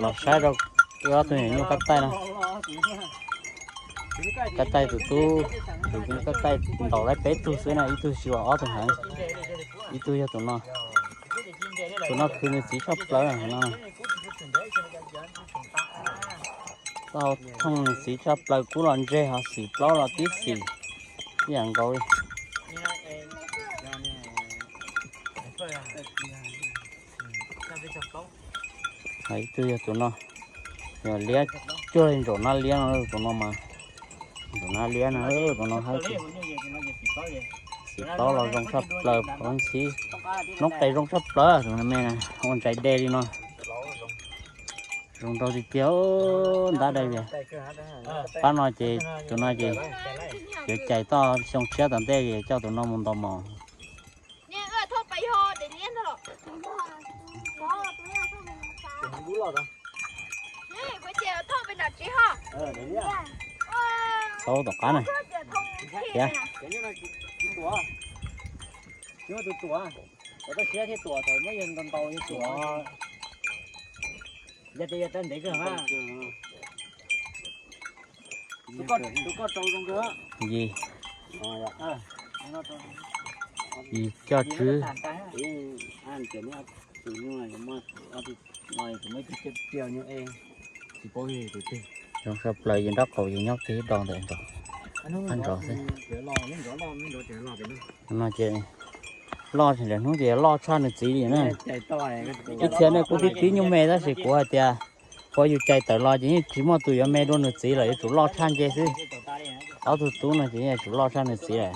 Los saib rau ob tug nyuam nyuj kab taij no. Kab taij tus tub, tus nyuj kab taij ntaus lawv peb tug xwb na, ib tug tsis, ob tug heev. Ib tug yog tus no. Tus no khwv nws txiv tshaj plaws no. Tau thooj nws txiv tshaj plaws, kub los ntseg, ho xim plaub los tib xim ib yam nkaus li. Ib tug yog tus no, yog liab cuag li ntsaum nab liab no, tus no mas, ntsaum nab liab no, tus no hab, xim plaub los zoo tshaj plaws, ntxhib noob qes zoo tshaj plaws, tus me ua ntsais de li no. Zoo nraug tiag tiag, ntab dai li. Pab no ces tus no ces yuav cais toj xyoo tshiab tom ntej es coj tus no mus ntaus mos. Tau tom qab na. Tias, yog tias yog ntaus ntaus yog tus, yog tias yog tau ntev kawg mas. Tus koj rau zoo kawg. Yis, yis coj tswv. Zoo tshaj plaws, yis nraub qaum yis nyob kiag ib do ntawm nrov, nrov xwb. No ces loj, lawm hnub ces loj tshaj nws txiv li na. Ib txhia nej kuj tib tib nyuj me tab sis kuv hais tias, kuv yus cais tawm los ces yeej tsis muaj tus yuav me dua nws txiv lawm, yuav tsum loj tshaj nce xwb. Ob tug tub no ces yuav tsum loj tshaj nws txiv lawm.